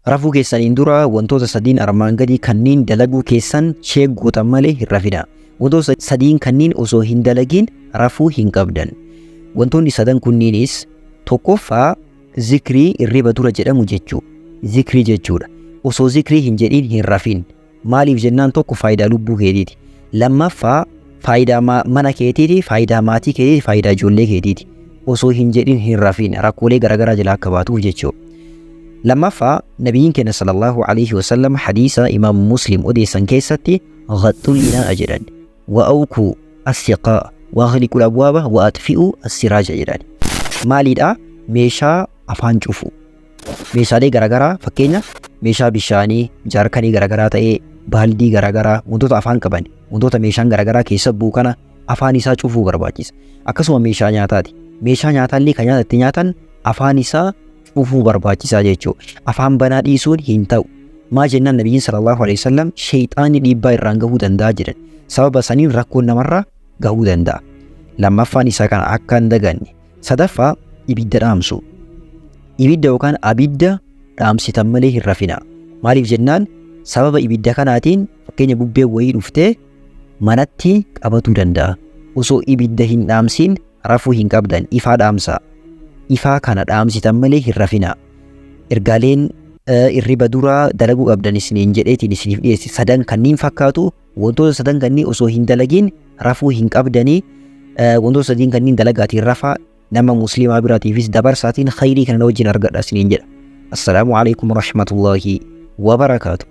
Rafuu keessaniin dura wantoota sadiin armaan gadii kanneen dalaguu keessan check gootan malee hin rafinaa. Wantoota sadiin kanneen osoo hin dalagiin rafuu hin qabdan. Wantoonni sadan kunniinis tokkoffaa zikrii irriba dura jedhamu jechuu. Zikrii jechuudha. Osoo zikrii hin jedhiin hin rafin. Maaliif jennaan tokko faayidaa lubbuu keetiiti. Lammaffaa faayidaa mana keetiiti, faayidaa maatii keetiiti, faayidaa ijoollee keetiiti. Osoo hin jedhin hin rafin rakkoolee garaagaraa jalaa akka baatuuf jechuudha. Lammaffaa nabiyyiin keenya sallallahu alaihi wasallam hadiisa imaam Muslim odeessan keessatti ghaxxul inaa'a jedhan. Wa awkuu as-siqaa wa aghliqul abwaaba wa atfi'u as-siraaja jedhan. Maaliidha? Meeshaa afaan cufu. Meeshaalee garaagaraa fakkeenya meeshaa bishaanii, jaarkanii garaagaraa ta'ee, baaldii garaagaraa, wantoota afaan qaban, wantoota meeshaan garaagaraa keessa bu'u kana afaan isaa cufuu barbaachisa. Akkasuma meeshaa nyaataati. Meeshaa nyaataallee kan nyaata itti nyaatan afaan isaa cufuu barbaachisaa jechuudha. Afaan banaa dhiisuun hin ta'u. Maa jennaan nabiyyiin sallallahu alaihi wasallam sheeyxaanni dhiibbaa irraan gahuu danda'a jedhan. Sababa saniin rakkoon namarra gahuu danda'a. Lammaffaan isaa kana akka hin daganne. Sadaffaa ibidda dhaamsu. Ibidda yookaan abidda dhaamsitan malee hin rafinaa. Maaliif jennaan sababa ibidda kanaatiin fakkeenya bubbee wayii dhuftee manatti qabatuu danda'a. Osoo ibidda hin dhaamsin rafuu hin qabdan ifaa dhaamsaa. Ifaa kana dhaamsitan malee hin rafinaa. Ergaaleen irriba duraa dalaguu qabdan isiniin jedheetiin isiniif dhiyeesse sadan kanneen fakkaatu wantoota sadan kanneen osoo hin dalagiin rafuu hin qabdanii wantoota sadiin kanneen dalagaatiin rafaa nama musliimaa biraatiifis dabarsaatiin khayrii kana wajjin argadha isiniin jedha. Assalaamu alaikum warahmatullaahi wabarakaatu.